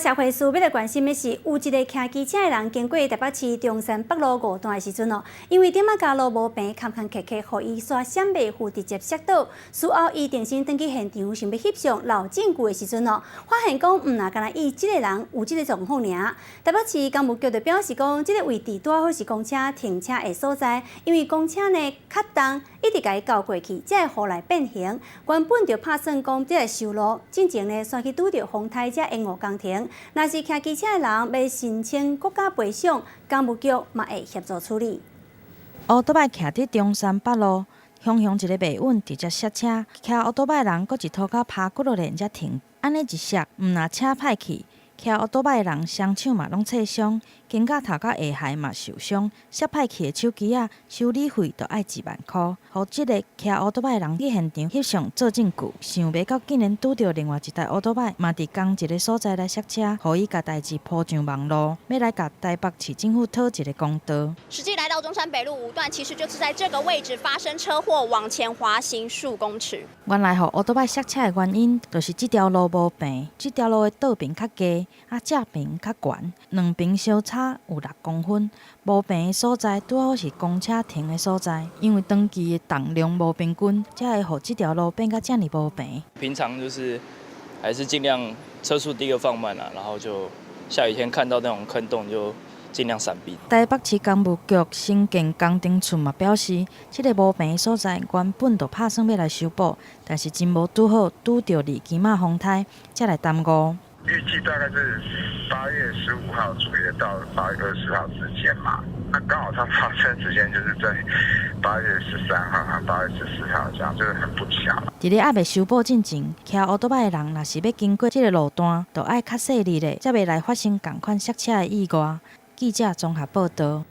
社會事欲來關心的是，有一个騎機車的人經過台北市中山北路五段的時陣哦，因為頂仔跤路無平，坎坎坷坷，予伊煞閃袂赴直接摔倒。事後伊重新轉去現場，想欲翕相留證據的時陣哦，發現講毋若干焦伊這个人有這个狀況爾。台北市工務局就表示講，這个位置拄好是公車停車的所在，因為公車呢較重，一直共伊轎過去，才會予來變形。原本就拍算講這个修路，進前呢煞去拄著風颱遮延誤工程。若是騎機車的人欲申請國家賠償，工務局嘛會協助處理。烏多擺徛佇中山北路，雄雄一个袂穩，直接摔車。騎烏多擺的人閣一塗跤趴骨落來才停。按呢一摔，毋若車歹去，騎烏多擺的人雙手嘛攏挫傷，肩胛頭佮下頦嘛受傷。摔歹去的手機仔，修理費都愛1萬箍。予這个騎烏多擺的人去現場翕相做證據，想袂到竟然拄著另外一台烏多擺，嘛佇仝一个所在來摔車，予伊共代誌鋪上網路，欲來共台北市政府討一个公道。實際來到中山北路五段，其實就是在這個位置發生車禍，往前滑行數公尺。原來予烏多擺摔車的原因，就是這條路無平，這條路的倒爿較低，啊正爿較懸，兩爿相差有6公分。無平的所在拄好是公車停的所在，因為長期的重量無平均，才會予這條路變甲遮爾無平。平常就是還是盡量車速第一個放慢啦，然後就下雨天看到那種坑洞就盡量閃避。台北市工務局興建工程處嘛表示，這个無平的所在原本就拍算欲來修補，但是真無拄好拄著二期仔風颱，才來耽誤。預計大概是8月15號左右到8月20號之間嘛，那剛好它發生時間就是在8月13號和8月14號，這樣就是很不巧。佇咧猶未修補進前，騎烏多擺的人若是欲經過這个路段，就愛較細膩咧，才袂來發生仝款摔車的意外。記者綜合報導。